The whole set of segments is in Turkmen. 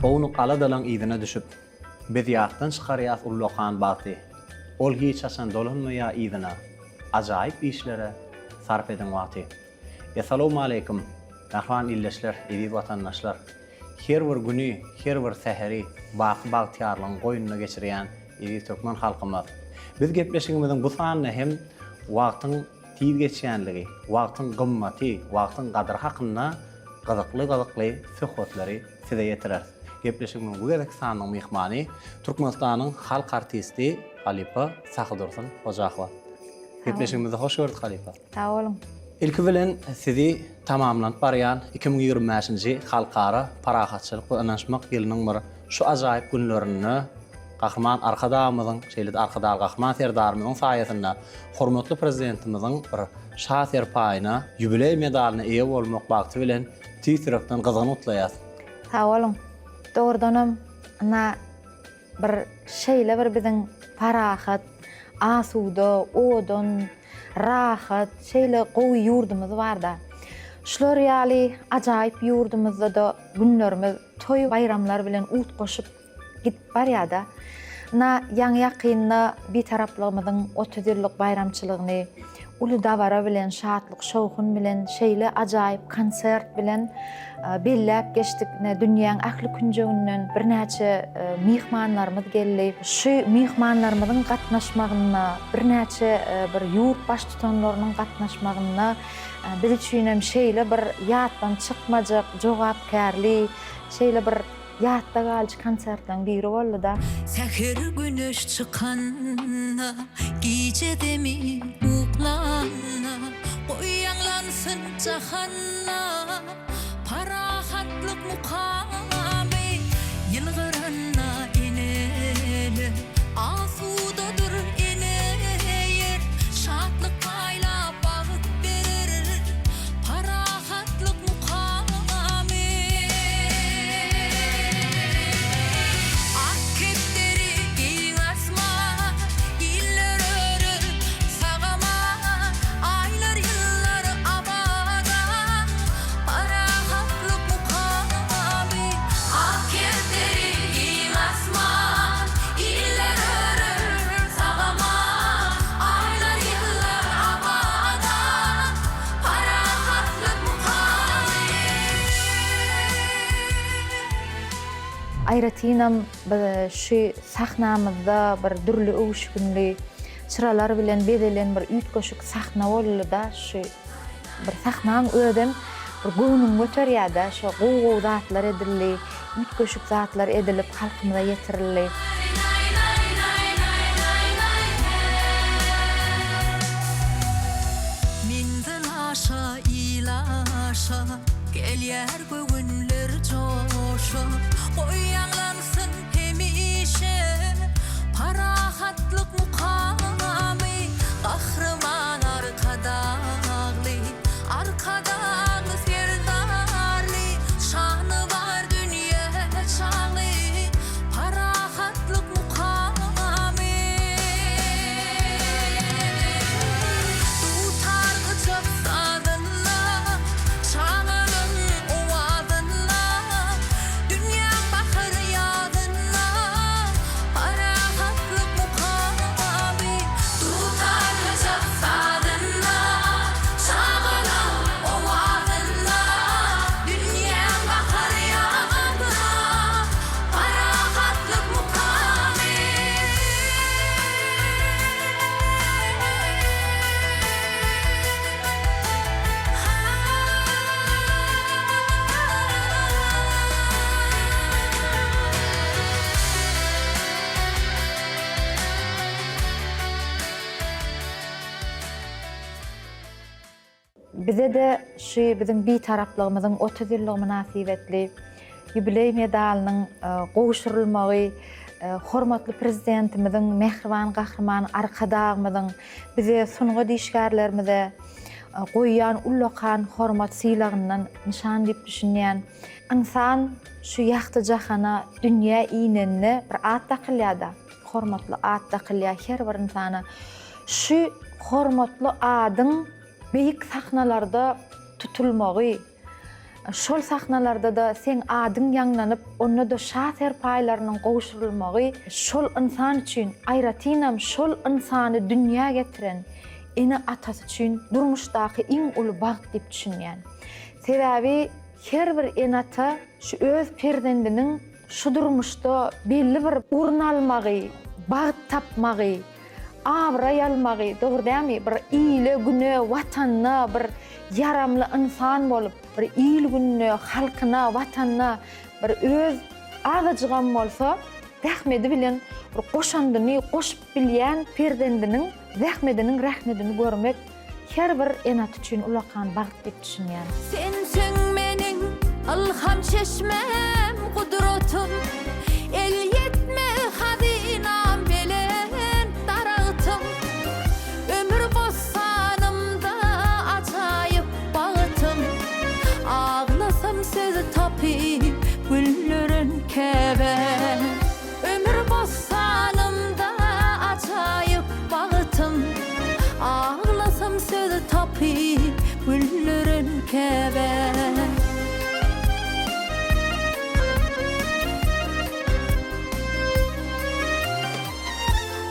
Ownuk aladalaň yzyna düşüp, Biz ýatdan çykarýas ullakan bagty. Ol hiç haçan dolanmaýar yzyna, Ajaýyp işlere sarp ediň wagty. Essalowmaleýkim, mähriban ildeşler, eziz watandaşlar! Her bir güni, her bir säheri baky bagtyýarlygyň goýnunda geçirýän eziz türkmen halkymyz! Biz gepleşigimiziň bu sanynda hem wagtyň tiz geçýänligi, wagtyň gymmaty, wagtyň gadyry hakynda gyzykly-gyzykly söhbetleri size ýetireris. Gepleşigimiziň bu gezekki sanynyň myhmany Türkmenistanyň halk artisti halypa Sahydursun Hojahowa. Gepleşigimizde hoş gördük halypa. Sag boluň. Ilki bilen sizi tamamlanyp barýan 2025-nji Halkara parahatçylyk we ynanyşmak ýylynyň bir şu ajaýyp günlerinde Gahryman Arkadagymyzyň, şeýle-de Arkadagly Gahryman Serdarymyzyň saýasynda hormatly Prezidentimiziň bir Şa serpaýyna, ýubileý medalyna eýe bolmak bagty bilen tüýs ýürekden gyzgyn gutlaýas. Sag boluň. Dogrudanam, ynha, bir şeýle bir biziň parahat, asuda, owadan, rahat, şeýle gowy ýurdumyz barda. Şular ýaly ajaýyp ýurdumyzda-da günlerimiz toý-baýramlar bilen utgaşyp gidip barýar-da. Ynha, ýaňy-ýakynda Bitaraplygymyzyň 30 ýyllyk baýramçylygyny uly dabara bilen, şatlyk-şowhun bilen, şeýle ajaýyp konsert bilen belläp geçdik. Ine, dünýäň ähli künjeginden birnäçe myhmanlarymyz geldi. Şu myhmanlarymyzyň gatnaşmagynda, birnäçe bir ýurt baştutanlarynyň gatnaşmagynda biz üçin hem şeýle bir ýatdan çykmajak, jogapkärli, şeýle bir Ýatda galyjy konsertleň biri boldy-da. Säher güneş çykanda, gije zemin uklanda, Goý ýaňlansyn jahanda parahatlyk mukamy. Ýylgyranda eneler, asudadyr ene ýer, Şatlyk paýlap bagt berer parahatlyk mukamy. Ak kepderi giň asman, Iller örer sag-aman, Aýlar, ýyllar abadan, Parahatlyk mukamy. Ak kepderi giň asman, Iller örer sag-aman, Aýlar, ýyllar abadan, Parahatlyk mukamy. Aýratynam biz şu sahnamyzda bir dürli öwüşginli çyralar bilen bezelen bir üýtgeşik sahna boldy-da, şu bir sahnaň özem bir göwnüňi göterýär-de, şo gowy-gowy zatlar edildi, üýtgeşik zatlar edilip halkymyza ýetirildi. Menzil aşa, il aşa, gelýär Göwünler joşa, goý ýaňlansyn hemişe Parahatlyk mukamy, Gahryman Arkadagly, Arkadagly Serdarly, Şany bar dünýä çagly, Parahatlyk mukamy. Dutar gyjak sazynda, Çagalaň owazynda, Dünýäň bahar ýazynda, Parahatlyk mukamy. Dutar gyjak sazynda, Çagalaň owazynda, Dünýäň bahar ýazynda, Parahatlyk mukamy. Bize-de şu biziň Bitaraplygymyzyň 30 ýyllygy mynasybetli ýubileý medalynyň gowşurylmagy hormatly Prezidentimiziň, mähriban Gahryman Arkadagymyzyň bize, sungat işgärlerimize goýýan ullakan hormat-sylagyndan nyşan diýip düşünýän. Ynsan şu ýagty jahana, dünýä inende bir at dakylýar-da, hormatly at dakylýar her bir ynsana. Şu hormatly adyň beýik sahnalarda tutulmagy. Şol sahnalarda-da seň adyň ýaňlanyp, onda-da şa serpaýlarynyň gowşurylmagy şol ynsan üçin, aýratynam şol ynsany dünýä getiren ene-atasy üçin durmuşdaky iň uly bagt diýip düşünýän. Sebäbi her bir ene-ata şu öz perzendiniň şu durmuşda belli bir orun almagy, bagt tapmagy, abraý almagy, dogry dälmi, bir ile-güne, Watanyna bir ýaramly ynsan bolup, bir il-gününe, halkyna, Watanyna bir öz azajygam bolsa zähmedi bilen bir goşandyny goşup bilýän perzendiniň zähmediniň rähnedini görmek Her bir ene-ata üçin ullakan bagt diýip düşünýän. Sensiň meniň ylham çeşmäm, gudratym, Elýetmez hazynam, belent daragtym. Ömür bossanymda ajaýyp bagtym, Aglasam söz tapyp güldüren käbäm. Ömür bossanymda ajaýyp bagtym, Aglasam söz tapyp güldüren käbäm.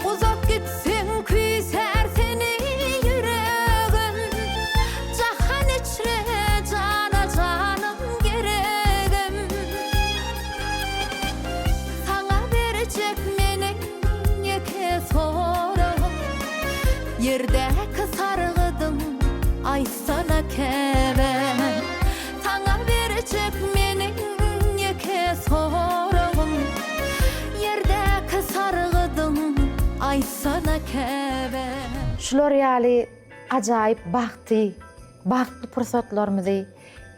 Uzak gitseň küýsär seni ýüregim, Jahan içre jana janym geregim. Saňa berjek meniň ýeke soragym, Ýerdäki sargydym aýtsana käbäm. Saňa berjek meniň ýeke soragym, Ýerdäki sargydym aýtsana käbäm. Şular ýaly ajaýyp bagty, bagtly pursatlarymyzy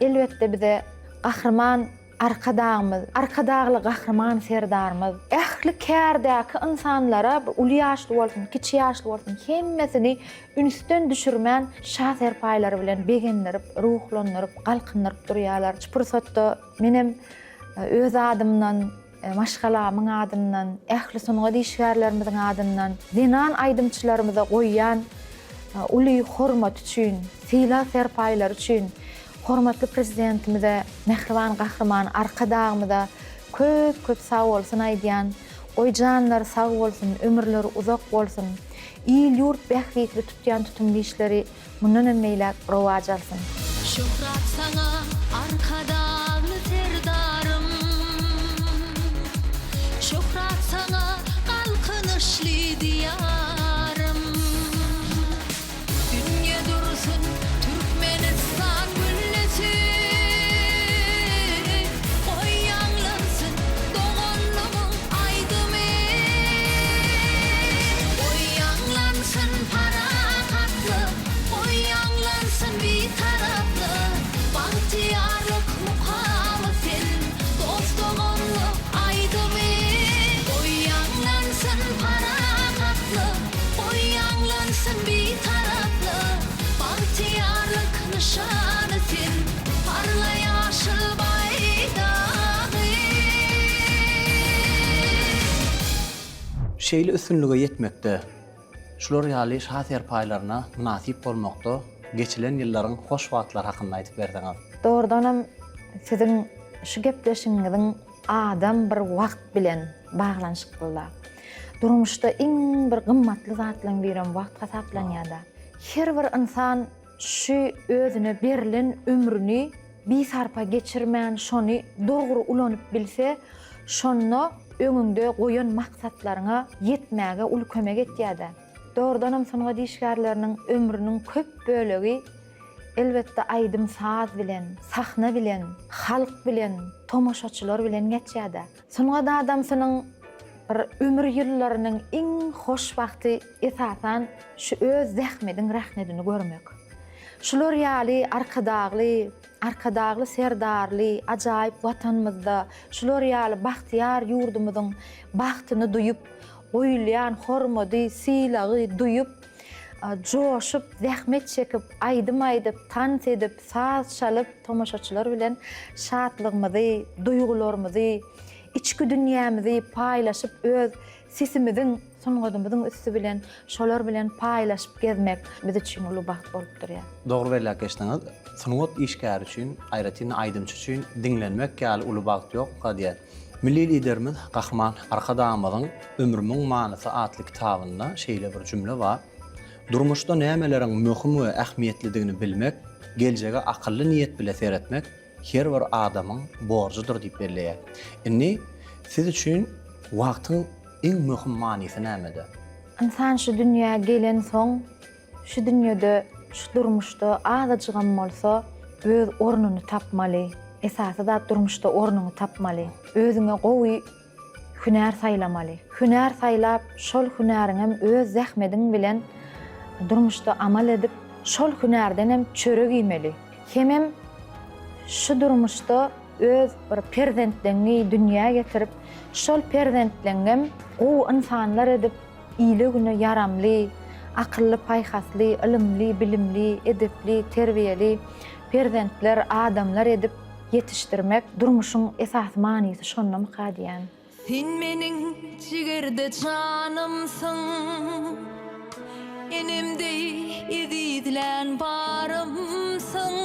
elbetde bize Gahryman Arkadagymyz, Arkadagly Gahryman Serdarymyz ähli kärdäki ynsanlara uly ýaşly bolsun, kiçi ýaşly bolsun hemmesini ünsden düşürmän şa serpaýlary bilen begendirip, ruhlandyryp, galkyndyryp durýarlar. Şu pursatda menem öz adymdan, maşgalamyň adyndan, ähli sungat işgärlerimiziň adyndan zenan aýdymçylarymyza goýýan uly hormaty üçin, sylag-serpaýlary üçin Hormatly Prezidentimize, mähriban Gahryman Arkadagymyza köp-köp sagbolsun aýdýan. Goý janlary sag bolsun, ömürleri uzak bolsun. Il-ýurt bähbitli tutýan tutumly işleri mundan hem beýläk rowaç alsyn. Şöhrat saňa Arkadagly Serdarym! Şöhrat saňa Galkynyşly Diýarym! Dünýe dursun Türkmenistan güllesin, Goý ýaňlansyn doganlygyň aýdymy. Goý ýaňlansyn parahatlyk, Goý ýaňlansyn Bitaraplyk, Bagtyýarlyk mukamy sen, Dost-doganlyk aýdymy. Goý ýaňlansyn parahatlyk, Goý ýaňlansyn Bitaraplyk, Bagtyýarlyk nyşany sen, Parla ýaşyl baýdagy. Şeýle üstünlige ýetmekde, şular ýaly şa serpaýlaryna mynasyp bolmakda geçilen ýyllaryň hoş wagtlary hakynda aýdyp berseňiz. Dogrudanam siziň şu gepleşigiňiziň Adam bir wagt bilen baglanyşyklyda. Durmuşda iň bir gymmatly zatlaryň birem wagt hasaplanýada. Her bir ynsan şu özüne berlen ömrüni bisarpa geçirmän şony dogry ulanyp bilse, şonda öňüňde goýan maksatlaryňa ýetmäge uly kömek etýädä. Dogrudanam sungat işgärleriniň ömrüniň köp bölegi Elbetde aýdym-saz bilen, sahna bilen, halk bilen, tomaşaçylar bilen geçýär-dä. Sungat adamsynyň bir ömür ýyllarynyň iň hoş wagty esasan şu öz zähmediň rähnedini görmek. Şular ýaly Arkadagly, Arkadagly Serdarly ajaýyp Watanymyzda şular ýaly bagtyýar ýurdumyzyň bagtyny duýup, goýulýan hormady, sylagy duýup, Joşup, zähmet çekip, aýdym aýdyp, tans edip, saz çalyp, tomaşaçylar bilen şatlygymyzy, duýgularymyzy, içki dünýämizi paýlaşyp öz sesimiziň, sungatymyzyň üsti bilen şolar bilen paýlaşyp gezmek biz üçin uly bagt bolup durýar. Dogry belläp geçdiňiz. Sungat işgäri üçin, aýratyn-da aýdymçy üçin diňlenmek ýaly uly bagt ýokka diýýär. Milli Liderimiz Gahryman Arkadagymyzyň Ömrümiň manysy atly kitabynda şeýle bir jümle bar, Durmuşda nämeleriň möhüm we ähmiýetlidigini bilmek, geljege akylly niýet bile seretmek her bir adamyň borjudyr diýip belleýär. Indi siz üçin wagtyň iň möhüm manysy nämede? Ynsan şu dünýä gelensoň, şu dünýede, şu durmuşda azajygam bolsa öz ornuny tapmaly. Esasy zat durmuşda ornuňy tapmaly. Özüňe gowy hünär saýlamaly. Hünär saýlap, şol hünäriňem öz zähmediň bilen durmuşda amal edip, şol hünärdenem çörek iýmeli. Hemem şu durmuşda öz bir perzentleňňi dünýä getirip, şol perzentleňňem gowy ynsanlar edip, ile-güne ýaramly, akylly-paýhasly, ylymly, bilimli, edepli, terbiýeli perzentler, adamlar edip ýetişdirmek durmuşyň esasy manysy şondamyka diýýän. Sen meniň jigerde janymsyň, Enem deý ezizlän barymsyň,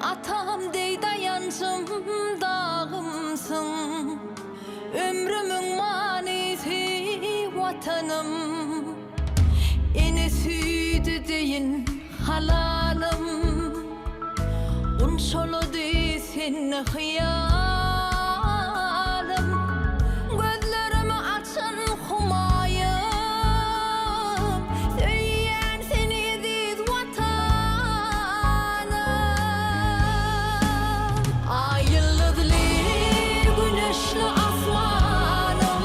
Atam deý daýanjym, dagymsyň. Ömrümiň manysy Watanym, Ene süýdi deýin halalym. Gunçalady sende hyýalym, Gözlerimi açan humaýym. Söýýän seni eziz Watanym. Aý ýyldyzly, güneşli asmanym,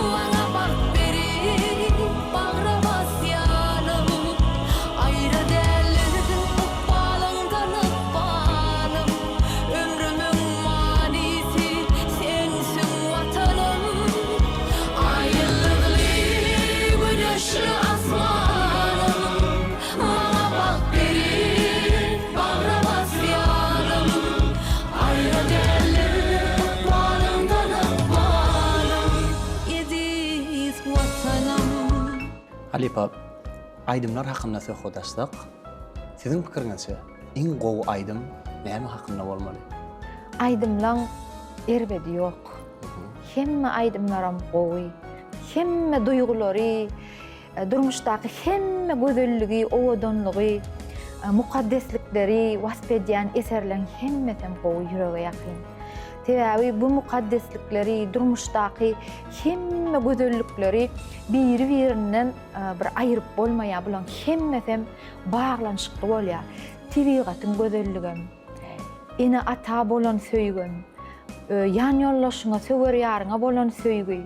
Maňa bagt berip, bagra basýanym. Aýra däldir ykbalyňdan ykbalym, Ömrümiň manysy sensiň Watanym. Aý ýyldyzly, güneşli asmanym, Maňa bagt berip, bagra basýanym. Aýra däldir ykbalyňdan ykbalym, Eziz Watanym. Halypa, aýdymlar hakynda söhbet açsak, siziň pikiriňizçe, iň gowy aýdym näme hakynda bolmaly? Aýdymlaň erbedi ýok. Hemme aýdymlaram gowy. Hemme duýgulary, Durmuşdaky hemme gözelligi, owadanlygy, mukaddeslikleri wasp edýän eserleň hemmesem gowy, ýürege ýakyn. Sebäbi bu mukaddeslikleri, durmuşdaky hemme gözellikleri biri-birinden bir aýryp bolmaýar. Bulaň hemmesem baglanyşykly bolýar. Tebigatyň gözelligem, ene-ata bolan söýgem, ýanýoldaşyňa, söwer ýaryňa bolan söýgi,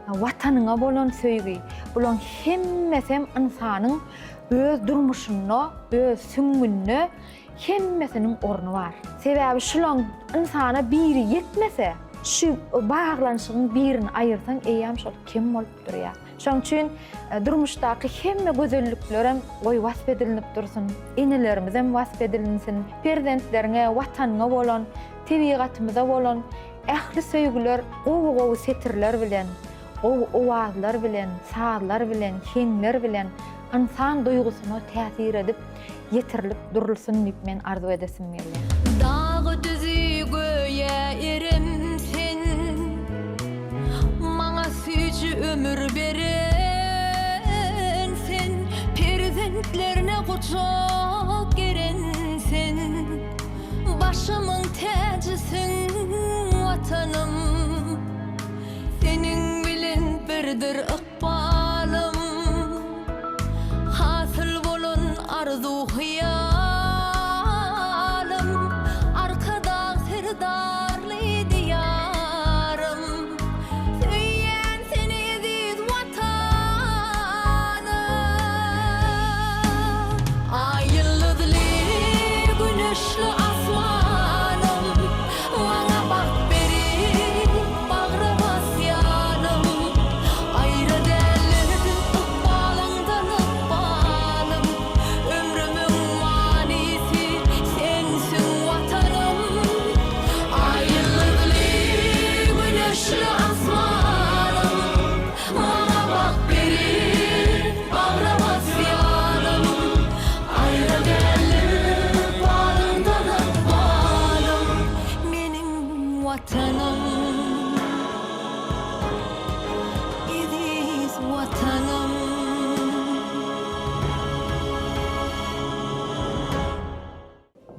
Watanyňa bolan söýgi, bulaň hemmesem ynsanyň öz durmuşynda, öz süňňünde hemmesiniň orny bar. Sebäbi şulaň ynsana biri ýetmese, şu baglanyşygyň birini aýyrsaň eýýäm şol kem bolup durýar. Şonuň üçin durmuşdaky hemme gözelliklerem goý wasp edilinip dursun, enelerimizem wasp edilinsin, perzentleriňe, Watanyňa bolan, tebigatymyza bolan ähli söýgüler gowy-gowy setirler bilen, gowy owazlar bilen, sazlar bilen, heňler bilen ynsan duýgusyna täsir edip ýetirilip durulsyn diýip men arzuw edesim gelýär. Dagy-düzi göýä erem sen, Maňa süýji ömür beren sen, Perzentlerne gujak geren sen. Başymyň täjisiň Watanym, Seniň bilen birdir ykbalym. Hasyl bolan arzuw-hyýalym, Arkadag Serdarly Diýarym. Söýýän seni eziz Watanym. Aý ýyldyzly, güneşli asmanym, Maňa bagt berip, bagra basýanym. Aýra däldir.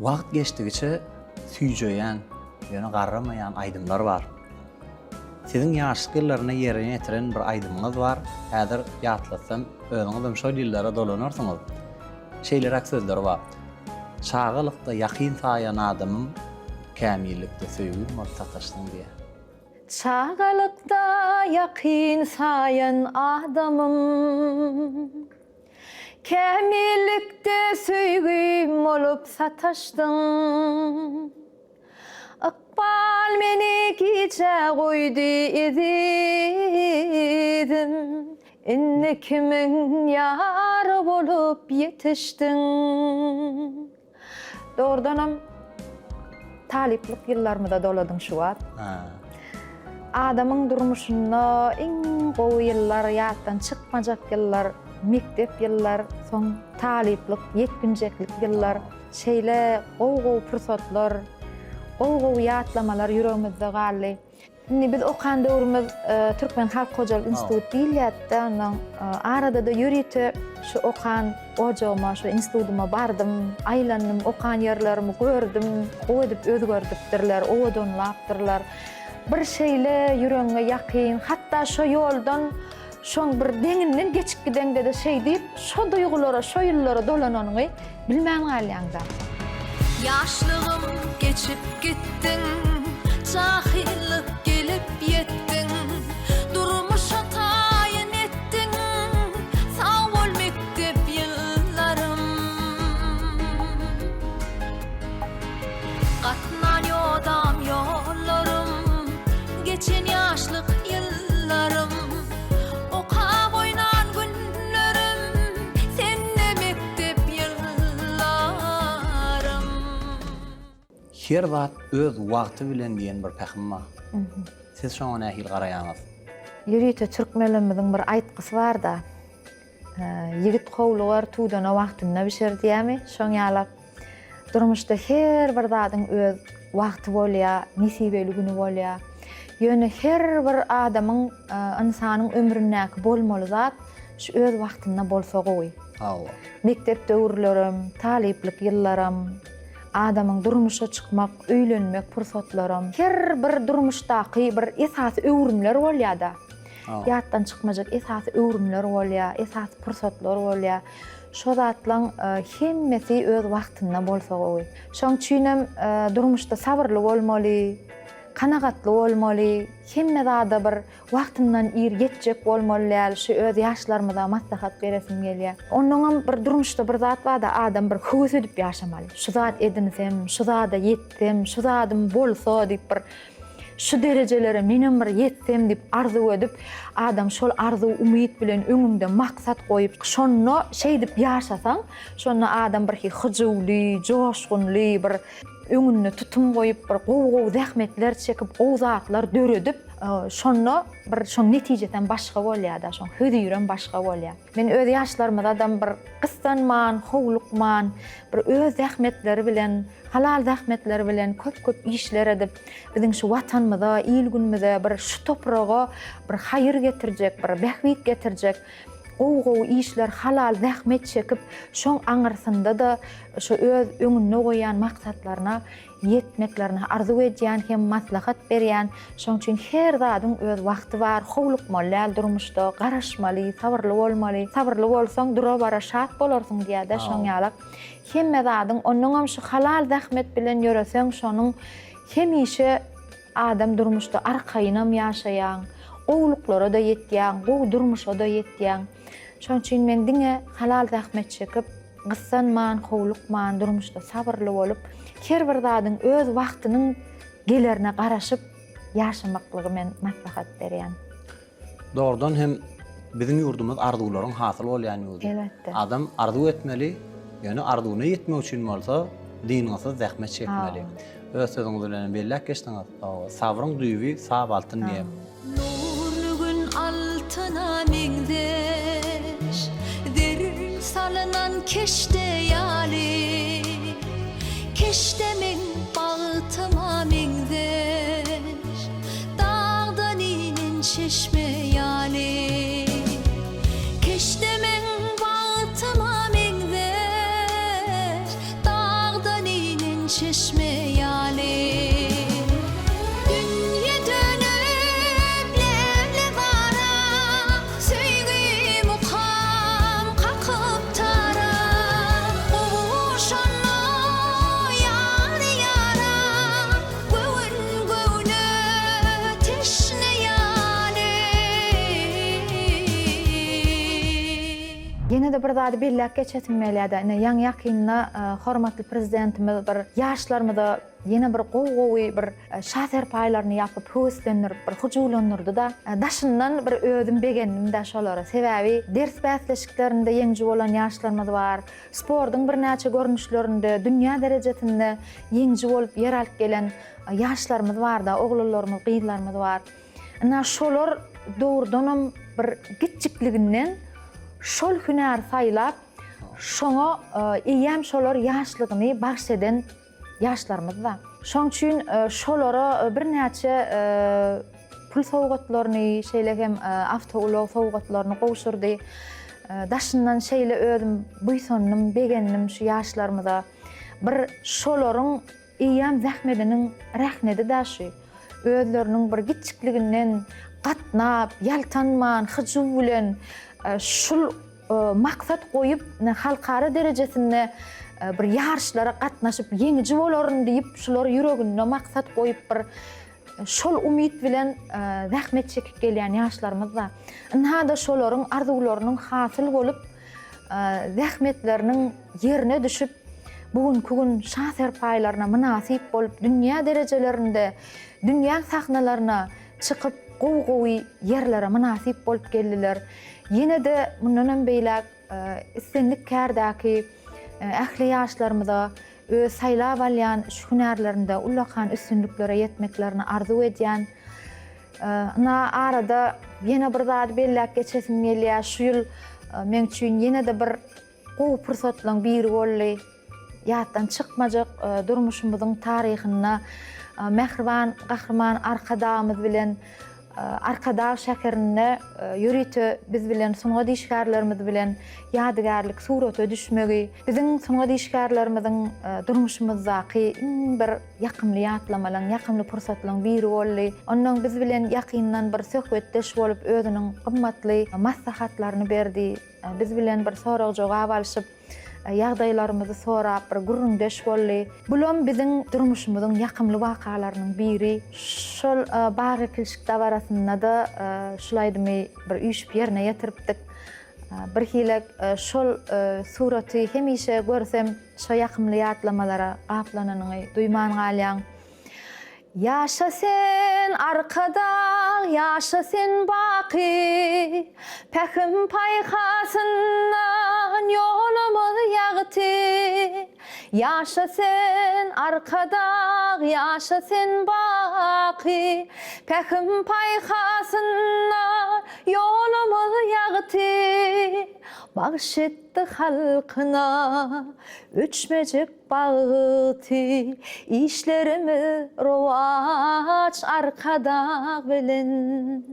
Wagt geçdigiçe süýjeýän, ýöne garramaýan aýdymlar bar. Siziň ýaşlyk ýyllarynda ýerine ýetiren bir aýdymyňyz bar, häzir ýatlatsam özüňizem şol ýyllara dolanarsyňyz. Şeýleräk sözleri bar. Çagalykda ýakyn saýan adamym kämillikde söýgim bolup sataşdyň diýýär. Çagalykda ýakyn saýan adamym Kämillikde söýgim bolup sataşdyň. Ykbal meni gijä goýdy ezizim, Indi kimiň ýary bolup ýetişdiň? Dogrudanam talyplyk ýyllarymyza doladyň şu wagt. Adamyň durmuşynda iň gowy ýyllar, ýatdan çykmajak ýyllar mekdep ýyllar, soň talyplyk, ýetginjeklik ýyllar. Şeýle gowy-gowy pursatlar, gowy-gowy ýatlamalar ýüregimizde galdy. Indi biz okan döwrümiz Türkmen halk hojalyk instituty diýilýärdi-de, ondan arada-da ýörite şu okan ojagyma, şu institutyma bardym, aýlandym, okan ýerlerimi gördüm, gowy edip özgerdipdirler, owadanlapdyrlar. Bir şeýle ýüregiňe ýakyn, hatda şo ýoldan şoň bir deňinden geçip gideňde-de şeý diýip, şo duýgulara, şo ýyllara dolananyňy Bilmän galýaňda. Ýaşlygym geçip gitdiň, jahyllyk gelip ýetdiň, Durmuşa taýyn etdiň, sag bol mekdep ýyllarym. Gatnan ýodam ýollarym, geçen ýaşlyk ýyllarym, Okap oýnan günlerim, sende mekdep ýyllarym. Her zat öz wagty bilen diýen bir pähim bar. Siz şoňa nähili garaýaňyz? Ýörite türkmenlerimiziň bir aýtgysy bar-da, Ýigit howlugar, tudana wagtynda bişer diýýärmi? Şoň ýalak durmuşda her bir zadyň öz wagty bolýar, nesibeli güni bolýar. Ýöne her bir adamyň, ynsanyň ömründäki bolmaly zat şu öz wagtynda bolsa gowy. Hawa. Mekdep döwürlerem, talyplyk ýyllaram, adamyň durmuşa çykmak, öýlenmek pursatlaram, her bir durmuşdaky bir esasy öwrümler bolýar-da. Ýatdan çykmajak esasy öwrümler bolýar, esasy pursatlar bolýar. Şo zatlaň hemmesi öz wagtynda bolsa gowy. Şoň üçinem durmuşda sabyrly bolmaly, kanagatly bolmaly, hemme zada bir wagtyndan ir ýetjek bolmaly däl, şu öz ýaşlarymyza maslahat beresim gelýär. Onnoňam bir durmuşda bir zat barda adam bir höwes edip ýaşamaly. Şu zat edinsem, şu zada ýetsem, şu zadym bolsa diýip bir şu derejelere menem bir ýetsem diýip arzuw edip, adam şol arzuw umyt bilen öňüňde maksat goýup, şonda şeýdip ýaşasaň, şonda adam birhili hyjuwly, joşgunly bir öňünde tutum goýup, bir gowy-gowy zähmetler çekip, gowy zatlar döredip, şonda bir şoň netijesem başga bolýar-da, şoň hözirem başga bolýar. Men öz ýaşlarymyzadam bir gyssanman, howlukman, bir öz zähmetleri bilen, halal zähmetleri bilen köp-köp işler edip, biziň şu Watanymyza, il-günümize, bir şu topraga bir haýyr getirjek, bir bähbit getirjek gowy-gowy işler, halal zähmet çekip, şoň aňyrsynda-da şu öz öňünde goýýan maksatlaryna ýetmeklerini arzuw edýän hem maslahat berýän. Şoň üçin her zadyň öz wagty bar, howlukmaly däl durmuşda, garaşmaly, sabyrly bolmaly. Sabyrly bolsaň, dura-bara şat bolarsyň diýýär-de şoň ýalak. Hemme zadyň, onnoňam şu halal zähmet bilen ýöreseň, şonuň hemişe adam durmuşda arkaýynam ýaşaýaň, gowulyklara-da ýetýäň, gowy durmuşa-da ýetýäň. Şoň üçin men diňe halal zähmet çekip, gyssanman, howlukman, durmuşda sabyrly bolup, her bir zadyň öz wagtynyň gelerine garaşyp ýaşamaklygy men maslahat berýän. Dogrudan hem biziň ýurdumyz arzuwlaryň hasyl bolýan ýurdy. Elbetde. Adam arzuw etmeli, ýöne arzuwyna ýetmek üçin bolsa dyngysyz zähmet çekmeli. Öz sözüňiz bilen hem belläp geçdiňiz, sabryň düýbi sap altyn diýen. Nurly gün altyna meňzeş, Zer salynan keşde ýaly. Keşde meň bagtyma meňzeş, Dagdan inen çeşme ýaly. Keşde meň bagtyma meňzeş, Dagdan inen. Ýene-de bir zady belläp geçesim gelýär-de, ine, ýaňy-ýakynda hormatly Prezidentimiz bir ýaşlarymyza ýene bir gowy-gowy bir şa serpaýlaryny ýapyp, höweslendirip, bir hyjuwlandyrdy-da. Daşyndan bir özüm begendim-de şolara. Sebäbi ders bäsleşiklerinde ýeňiji bolan ýaşlarymyz bar. Sportuň birnäçe görnüşlerinde dünýä derejesinde ýeňiji bolup ýer alyp gelen ýaşlarymyz bar-da, oglanlarymyz, gyzlarymyz bar. Ynha, şolar dogrudanam bir kiçjikliginden şol hünäri saýlap, şoňa eýýäm şolar ýaşlygyny bagş eden ýaşlarymyz-da. Şoň üçin şolara birnäçe pul sowgatlaryny, şeýle hem awtoulag sowgatlaryny gowşurdy. Daşyndan şeýle özüm buýsandym, begendim şu ýaşlarymyza. Bir şolaryň Eýýäm zähmediniň rähnedi-dä şu. Özleriniň bir kiçjikliginden gatnap, ýaltanman, hyjuw bilen şul maksat goýup, halkara derejesinde bir ýaryşlara gatnaşyp ýeňiji bolaryn diýip, şular ýüreginde maksat goýup bir şol umyt bilen zähmet çekip gelýän ýaşlarymyz-da. Ynha-da şolaryň arzuwlarynyň hasyl bolup, zähmetleriniň ýerine düşüp, bu günki gün şa serpaýlaryna mynasyp bolup, dünýä derejelerinde, dünýäň sahnalaryna çykyp, gowy-gowy ýerlere mynasyp bolup geldiler. Ýene-de mundanam beýläk islendik kärdäki ähli ýaşlarymyza öz saýlap alýan şu hünärlerinde ullakan üstünliklere ýetmeklerini arzuw edýän. Ynha, arada ýene bir zady belläp geçesim gelýär. Şu ýyl meň üçin ýene-de bir gowy pursatlaryň biri boldy. Ýatdan çykmajak durmuşymyzyň taryhynda mähriban Gahryman Arkadagymyz bilen Arkadag şäherinde ýörite biz bilen sungat işgärlerimiz bilen ýadygärlik surata düşmegi biziň sungat işgärlerimiziň durmuşymyzdaky iň bir ýakymly ýatlamalaryň, ýakymly pursatlaryň biri boldy. Onnoň biz bilen ýakyndan bir söhbetdeş bolup, özüniň gymmatly maslahatlaryny berdi. Biz bilen bir sorag-jogap alşyp, ýagdaýlarymyzy sorap, bir gürrüňdeş boldy. Bulam biziň durmuşymyzyň ýakymly wakalarynyň biri. Şol bag ekilişik dabarasynda-da şul aýdymy bir üýşüp ýerine ýetiripdik. Birhili şol suraty hemişe görsem, Şo ýakymly ýatlamalara gaplananyňy duýman galýaň. Ýaşa sen, Arkadag, ýaşa sen baky, Pähim-paýhasyndan ýolumyz ýagty. Ýaşa sen, Arkadag, ýaşa sen baky, Pähim-paýhasyndan ýolumyz ýagty. Bagş et Atdy halkyna öçmejek bagty, Işlerimiz rowaç Arkadag bilen.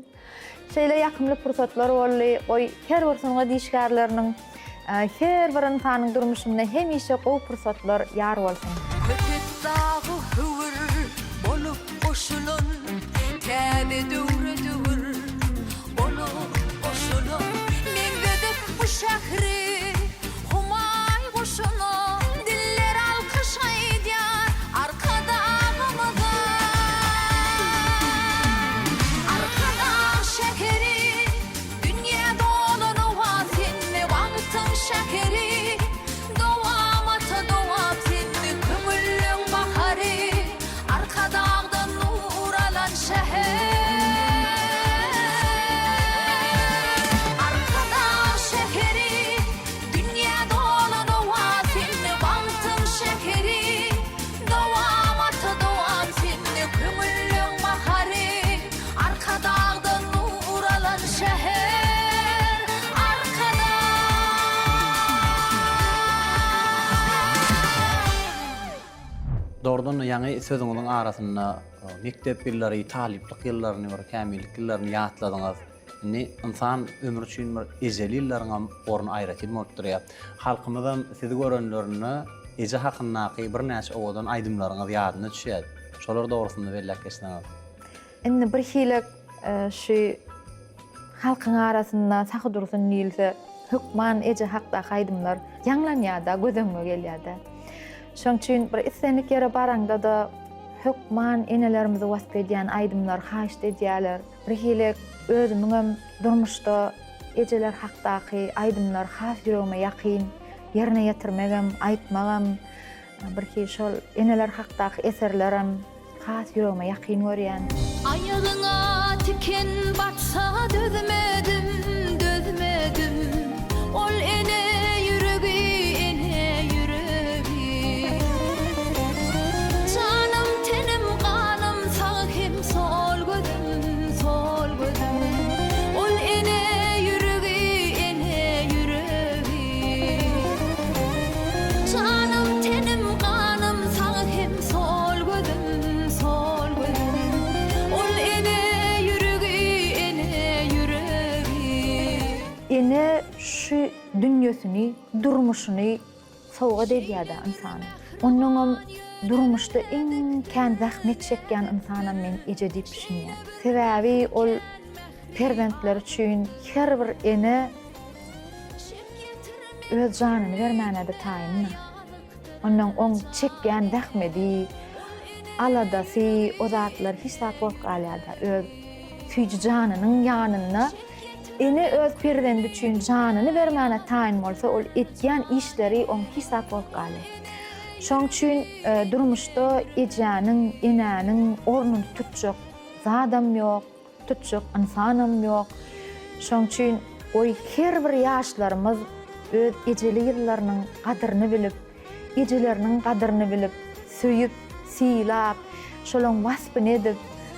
Şeýle ýakymly pursatlar boldy. Goý, her bir sungat işgärleriniň, her bir ynsanyň durmuşynda hemişe gowy pursatlar ýar bolsun! Köpetdagy höwür bolup goşulan Täze döwre döwür bolup goşulan Meňzedip bu şähri Humaý guşuna Diller alkyş aýdýar Arkadagymyza. Arkadag şäheri Dünýä dolan owaz Sende bagtyň şäheri Dowamata dowam Sende köňülleň bahary Arkadagdan nur alan şäher. Arkadag şäheri, dünýä dolan owaz, sende bagtyň şäheri. Dowamata dowam, sende köňülleň bahary. Arkadagdan nur alan şäher. Arkadag! Dogrudan-da ýaňy sözüňiziň arasynda mekdep ýyllary, talyplyk ýyllaryny, bir kämillik ýyllaryny ýatladyňyz. Indi ynsan ömri üçin bir ejeli ýyllaryňam orny aýratyn bolup durýar. Halkymyzam sizi görenlerinde eje hakyndaky birnäçe owadan aýdymlaryňyz ýadyna düşýär. Şolar dogrusynda belläp geçseňiz. Indi birhili şu halkyň arasynda Sahy Dursun diýilse, hökman eje hakdaky aýdymlar ýaňlanýar-da, göz öňüňe gelýär-de. Şonuň üçin bir islendik ýere baraňda-da hökman enelerimizi wasp edýän aýdymlary haýyşt edýärler. Birhili özümiňem durmuşda. ejeler hakdaky aýdymlar has ýüregime ýakyn. Ýerine ýetirmegem, aýtmagam, birhili şol eneler hakdaky eserlerem has ýüregime ýakyn görýän. Aýagyňa tiken batsa dözmedim, dözmedim. Ol ene ýüregi, ene ýüregi. Janym, tenim, ganym, sag hem sol gözüm, sol gözüm. Ol ene ýüregi, ene ýüregi. Janym, tenim, ganym, sag hem sol gözüm, sol gözüm. Ol ene ýüregi, ene ýüregi. Ene şu dünýesini, durmuşyny sowgat edýär-dä ynsana. Onnoňam durmuşda iň kän zähmet çekýän ynsanam men eje diýip düşünýän. Sebäbi ol perzentleri üçin her bir ene öz janyny bermäne-de taýyndyr. Onnoň oň çekýän zähmedi, aladasy, o zatlar hiç zat bolup galýar-da. Öz süýji janynyň ýanynda ene öz perzendi üçin janyny bermäne taýyn bolsa, ol etýän işleri oň hiç zat bolup galýar. Şoň üçin durmuşda ejäniň, enäniň ornuny tutjak zadam ýok. Tutjak ynsanam ýok. Şoň üçin goý her bir ýaşlarymyz öz ejeli ýyllarynyň gadyryny bilip, ejeleriniň gadyryny bilip, söýüp, sylap, şolaň waspyny edip,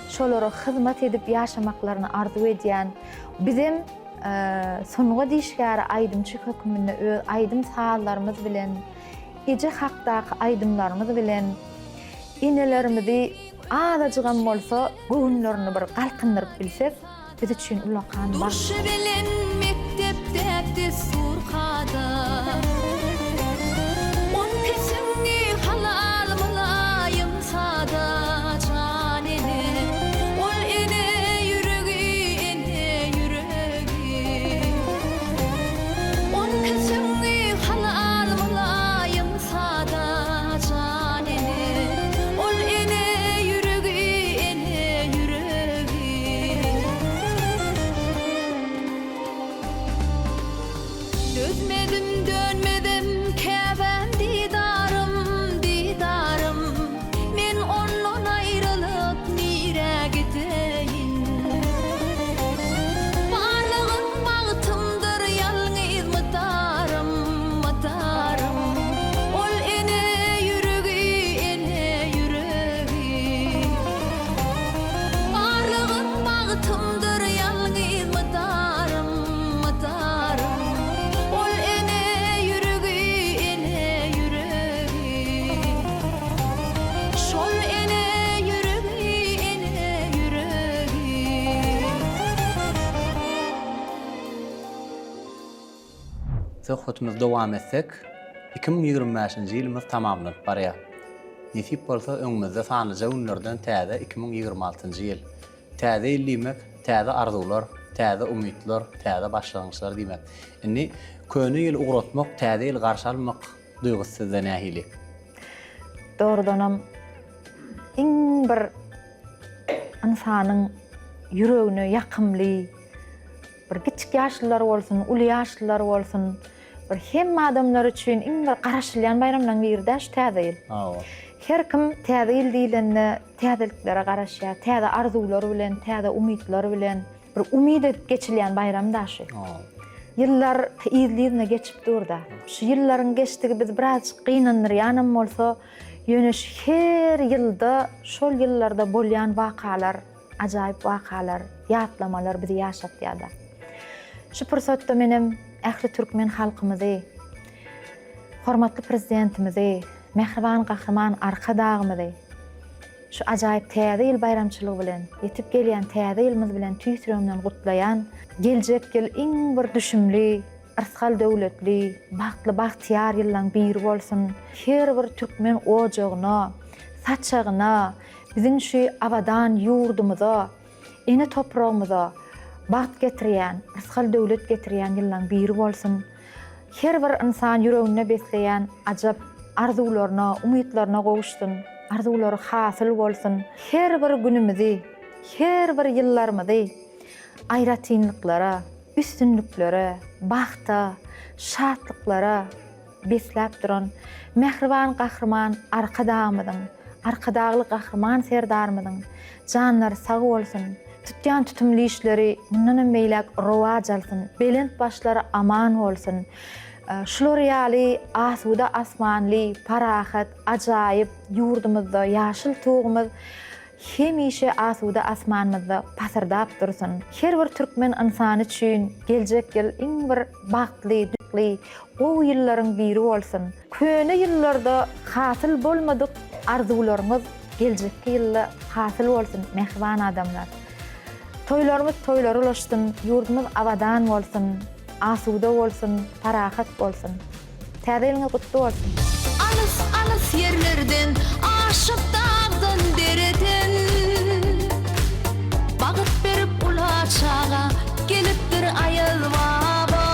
şolara hyzmat edip ýaşamaklaryny arzuw edýän. Bizem sungat işgäri aýdymçy höküminde öz aýdym-sazlarymyz bilen, eje hakdaky aýdymlarymyz bilen enelerimizi Azajygam bolsa göwünlerini bir galkyndyryp bilsek, biz üçin ullakan bagt. Durşy bilen mekdep däp-dessur kada. On kesiňi halal mylaýym sada jan ene. Ol ene ýüregi ene ýüregi. On kesiňi halal mylaýym sada jan ene. Ol ene ýüregi, ene ýüregi. Dözmedim, dönmedem käbäm didarym, didarym. Men ondan aýrylyp nirä gideýin? Barlygym bagtymdyr ýalňyz mydarym, mydarym. Ol ene ýüregi, ene ýüregi. Barlygym bagtymdyr ýalňyz mydarym, mydarym. Ol ene ýüregi, ene ýüregi. Şol ene ýüregi, ene ýüregi. Söhbetimizi dowam etsek, 2025-nji ýylymyz tamamlanyp barýar. Nesip bolsa, öňümizde sanlyja günlerden täze 2026-njy ýyl. Täze ýyl diýmek, täze arzuwlar, täze umytlar, täze başlangyçlar diýmek. Indi köne ýyly ugratmak, täze ýyly garşy almak duýgusy sizde nähili? Dogrudanam, iň bir ynsanyň ýüregine ýakymly, Bir kiçik ýaşlylar bolsun, uly ýaşlylar bolsun, bir hemme adamlar üçin iň bir garaşylýan baýramlaryň biri-dä şu Täze ýyl. Hawa. Her kim Täze ýyl diýlende täzeliklere garaşýar, täze arzuwlar bilen, täze umytlar bilen bir umyt edip geçilýän baýram-da şu. Hawa. Ýyllar yzly-yzyna geçip dur-da. Şu ýyllaryň geçdigi bizi birazjyk gynandyrýanam bolsa, ýöne şu her ýylda şol ýyllarda bolýan wakalar, Ajaýyp wakalar, ýatlamalar bizi ýaşatýar-da. Şu pursatda menem ähli türkmen halkymyzy, hormatly Prezidentimizi, mähriban Gahryman Arkadagymyzy şu ajaýyp Täze ýyl baýramçylygy bilen, ýetip gelýän Täze ýylymyz bilen tüýs ýüregimden gutlaýan. Geljek ýyl iň bir düşümli, yrsgal-döwletli, bagtly-bagtyýar ýyllaň biri bolsun. Her bir türkmen ojagyna, saçagyna, Biziň şu abadan ýurdumyza, ene topragymyza bagt getirýän, rysgal-döwlet getirýän ýyllaň biri bolsun! Her bir ynsan ýüreginde besleýän ajap arzuwlaryna, umytlaryna gowuşsyn, arzuwlary hasyl bolsun! Her bir günümizi, her bir ýyllarymyzy aýratynlyklara, üstünliklere, bagta, şatlyklara besläp duran mähriban Gahryman Arkadagymyzyň, Arkadagly Gahryman Serdarymyzyň janlary sag bolsun, tutýan tutumly işleri mundanam beýläk rowaç alsyn, belent başlary aman bolsun! Şular ýaly asuda asmanly, parahat, ajaýyp ýurdumyzda ýaşyl Tugumyz hemişe asuda asmanymyzda pasyrdap dursun. Her bir türkmen ynsany üçin geljek ýyl iň bir bagtly, gowy ýyllaryň biri bolsun. Köne ýyllarda hasyl bolmadyk arzuwlaryňyz geljekki ýylda hasyl bolsun, mähriban adamlar. Toýlarymyz toýlara ulaşsyn, ýurdumyz abadan bolsun, asuda bolsun, parahat bolsun. Täze ýylyňyz gutly bolsun! Alys-alys ýerlerden, aşyp dagdan, dereden, Bagyt berip ula çaga, gelipdir Aýaz baba.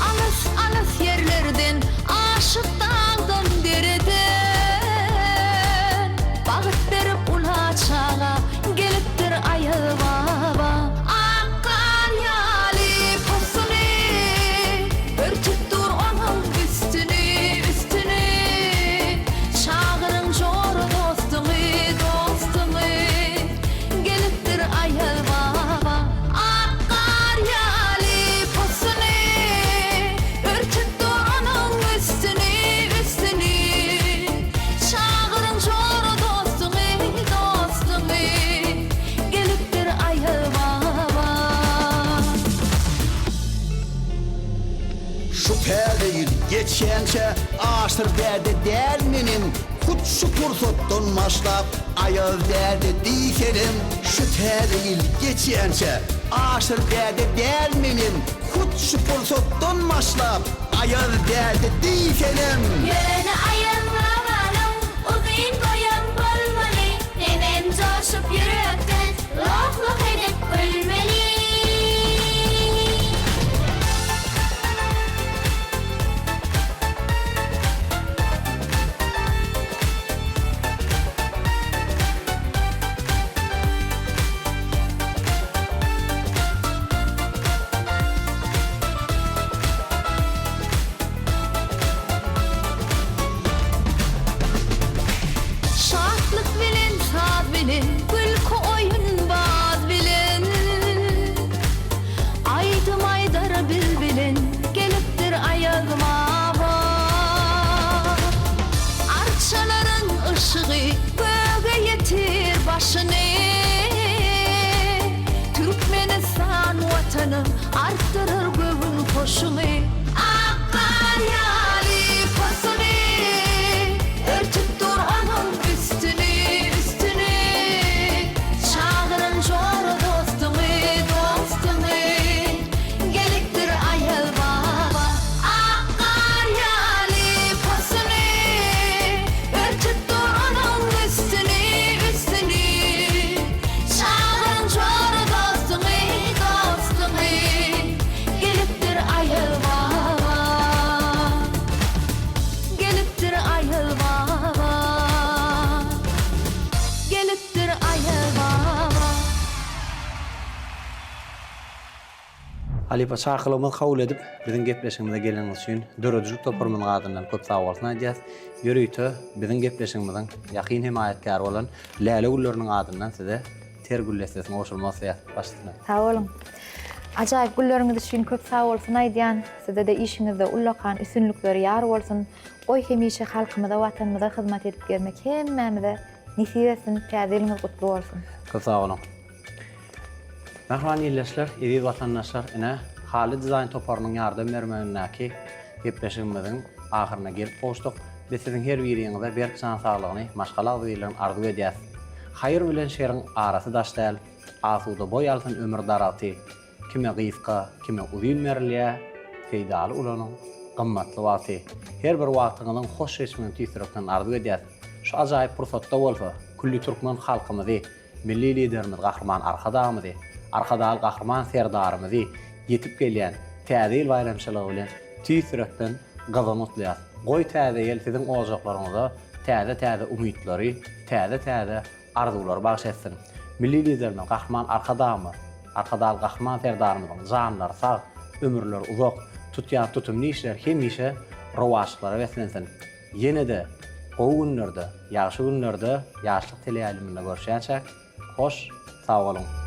Alys-alys ýerlerden, aşyp dagdan, dereden, Bagyt berip ula çaga, gelipdir Aýaz baba. Ak gar ýaly posuny, Örtüp dur onuň üstüni, üstüni. Çagyryň jora dostuňy, dostuňy, Gelipdir Aýaz baba. Ak gar ýaly posuny, Örtüp dur onuň üstüni, üstüni. Çagyryň jora dostuňy, dostuňy, Gelipdir Aýaz baba. Şu täze ýyl geçýänçä Aşyr däde däl menem Hut şu pursatdan başlap Aýaz däde diýsenem Şu täze ýyl geçýänçä Aşyr däde däl menem Hut şu pursatdan başlap Aýaz däde diýsenem. Ýöne Aýaz babanyň uzyn boýam bolmaly, Hemem joşup ýürekden loh-loh edip gülmeli. Şatlyk bilen, saz bilen, gülki oýun baz bilen, Aýdym aýdar biz bilen, gelipdir Aýaz baba. Arçalaryň yşygy göge ýetir başyny, Türkmenistan Watanym artdyrar göwün hoşuňy. Ak gar ýaly posuny, Örtüp dur onuň üstüni, üstüni. Çagyryň jora dostuňy, dostuňy, Gelipdir Aýaz baba. Ak gar ýaly posuny, Örtüp dur onuň üstüni, üstüni. Çagyryň jora dostuňy, dostuňy, Gelipdir Aýaz baba. Gelipdir Aýaz baba. Gelipdir Aýaz baba. Halypa çakylygymyzy kabul edip, biziň gepleşigimize geleniňiz üçin döredijilik toparymyzyň adyndan köp sagbolsun aýdýas. Ýörite biziň gepleşigimiziň ýakyn hemaýatkäri bolan Läle gülleriniň adyndan size ter gül dessesini gowşurmak isleýäs. Baş üstüne. Sag boluň. Ajaýyp gülleriňiz üçin köp sagbolsun aýdýan. Sizede işiňizde ullakan üstünlikler ýar bolsun. Goý hemişe halkymyza watanymyza hyzmat edip gezmek hemmämize nesip etsin. Täze ýylyňyz gutly bolsun. Köp sag boluň. Mähriban ildeşler, eziz watandaşlar, ine, Haly dizaýn toparynyň ýardam bermegindäki gepleşigimiziň ahyryna gelip gowuşdyk. Biz siziň her biriňize berk jan saglygyny, maşgala agzybirligini arzuw edýäs. Haýyr bilen şeriň arasy daş däl, asuda boý alsyn ömür daragty. Kime gysga, kime uzyn berilýär, peýdaly ulanyň gymmatly wagty. Her bir wagtyňyzyň hoş geçmegini tüýs ýürekden arzuw edýäs. Şu ajaýyp pursatda bolsa, külli türkmen halkymyzy Milli Liderimiz Gahryman Arkadagymyzy, Arkadagly Gahryman Serdarymyzy ýetip gelýän Täze ýyl baýramçylygy bilen tüýs ýürekden gyzgyn gutlaýarys. Goý Täze ýyl siziň ojaklaryňyza täze-täze umytlary, täze-täze arzuwlary bagyş etsin. Milli Liderimiz Gahryman Arkadagymyz. Arkadagly Gahryman Serdarymyzyň janlary sag, ömürleri uzak, tutýan tutumly işleri hemişe rowaçlyklara beslensin. Ýene-de gowy günlerde, ýagşy günlerde Ýaşlyk teleýaýlymynda görüşýänçäk, hoş, sag boluň!